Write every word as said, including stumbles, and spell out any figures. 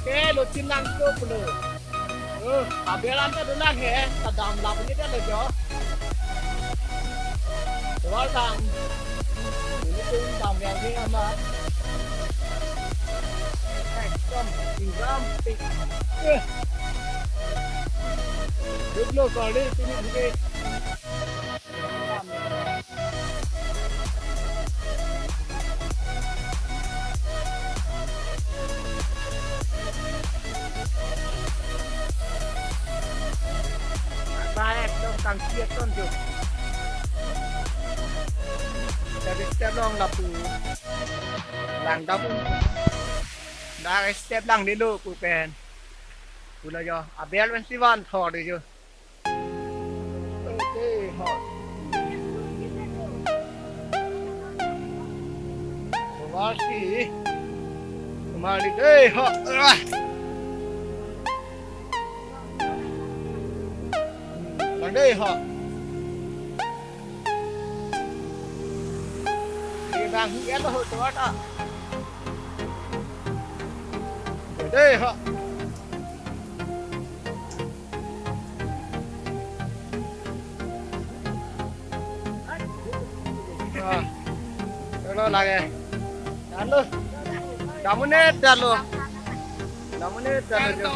Ke lo chin lang ko pulo. Oh, abelan ta dolang he, ta dam la punya dia lo jo. Tovar dam. Ini pun dam yang ini amat. Ekdom ingram tik. Eh. Duk lo kali sini dikit. Ba ekdom tangki aton jo. Jadi step along lapu. Langdam un. Dak step langdelo pu pen. Pulo jo, abel pen si van thor di jo. Dei ho. Tovar si. Tovar di dei ho. Ah. Lang dei ho. Di bang hi eto ho tovar ta. Dei ho. Ah, lo lage. Dalo. Dam un-e dalo. Dam un-e dalo jo.